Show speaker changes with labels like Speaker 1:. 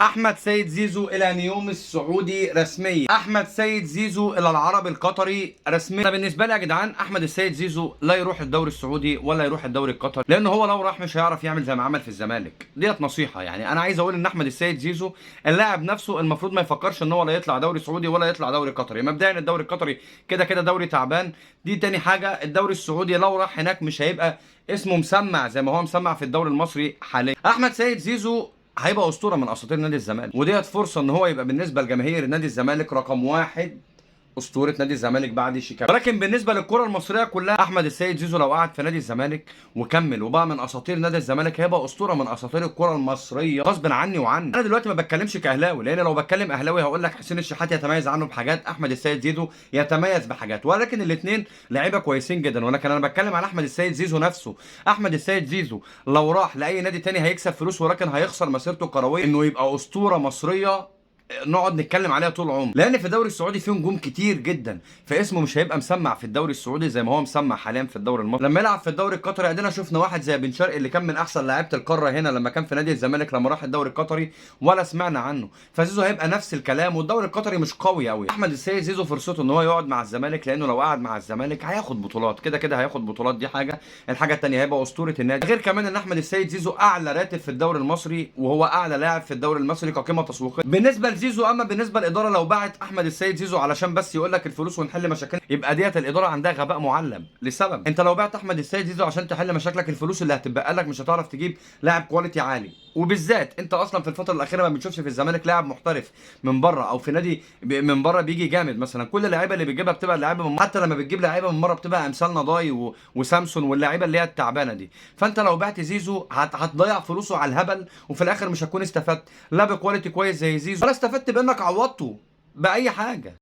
Speaker 1: احمد سيد زيزو الى نيوم السعودي رسميا. احمد سيد زيزو الى العرب القطري رسميا. انا بالنسبة لي يا جدعان احمد السيد زيزو لا يروح الدوري السعودي ولا يروح الدوري القطري، لان هو لو راح مش هيعرف يعمل زي ما عمل في الزمالك. ديت نصيحة، يعني انا عايز اقول ان احمد السيد زيزو اللاعب نفسه المفروض ما يفكرش ان هو لا يطلع دوري سعودي ولا يطلع دوري قطري. مبدئيا الدوري القطري كده كده دوري تعبان، دي تاني حاجة. الدوري السعودي لو راح هناك مش هيبقى اسمه مسمع زي ما هو مسمع في الدوري المصري حاليا. احمد سيد زيزو هيبقى اسطورة من اساطير نادي الزمالك، وديت فرصة ان هو يبقى بالنسبة لجماهير نادي الزمالك رقم واحد، اسطورة نادي الزمالك بعد شيكابالا. ولكن بالنسبة للكرة المصرية كلها، احمد السيد زيزو لو قعد في نادي الزمالك وكمل وبقى من اساطير نادي الزمالك هيبقى اسطورة من اساطير الكره المصرية غصب عني وعنك. انا دلوقتي ما بتكلمش كاهلاوي، لان لو بتكلم اهلاوي هقول لك حسين الشحات يتميز عنه بحاجات، احمد السيد زيزو يتميز بحاجات، ولكن الاثنين لعيبة كويسين جدا. ولكن انا بتكلم على احمد السيد زيزو نفسه. احمد السيد زيزو لو راح لاي نادي تاني هيكسب فلوس، ولكن هيخسر مسيرته الكروية، انه يبقى اسطورة مصرية نقعد نتكلم عليها طول العمر. لان في الدوري السعودي فيه نجوم كتير جدا، فاسمه مش هيبقى مسمع في الدوري السعودي زي ما هو مسمع حاليا في الدوري المصري. لما يلعب في الدوري القطري ادينا شفنا واحد زي بن شرقي اللي كان من احسن لعيبة القارة هنا لما كان في نادي الزمالك، لما راح الدوري القطري ولا سمعنا عنه. فزيزو هيبقى نفس الكلام، والدوري القطري مش قوي قوي. احمد السيد زيزو فرصته ان هو يقعد مع الزمالك، لانه لو قعد مع الزمالك هياخد بطولات، كده كده هياخد بطولات، دي حاجة. الحاجة الثانية هيبقى اسطورة النادي، غير كمان ان احمد السيد زيزو اعلى راتب في الدوري المصري، وهو اعلى لاعب في الدوري المصري كقيمه تسويقية بالنسبة لزيزو. اما بالنسبة للادارة، لو باعت احمد السيد زيزو علشان بس يقول لك الفلوس ونحل مشاكلنا، يبقى ديت الادارة عندها غباء معلم. لسبب، انت لو بعت احمد السيد زيزو عشان تحل مشاكلك، الفلوس اللي هتبقى لك مش هتعرف تجيب لاعب quality عالي. وبالذات انت اصلا في الفترة الاخيرة ما بتشوفش في الزمالك لاعب محترف من بره او في نادي من بره بيجي جامد. مثلا كل اللعيبة اللي بتجيبها بتبقى لعيبة من، حتى لما بتجيب لعيبة من بره بتبقى امثال نضاي وسامسون واللعيبة اللي هي التعبانة دي. فانت لو بعت زيزو هتضيع فلوسه على الهبل، وفي الاخر مش هتكون استفدت لا ب quality كويس زي زيزو، ولا استفدت بانك عوضته باي حاجة.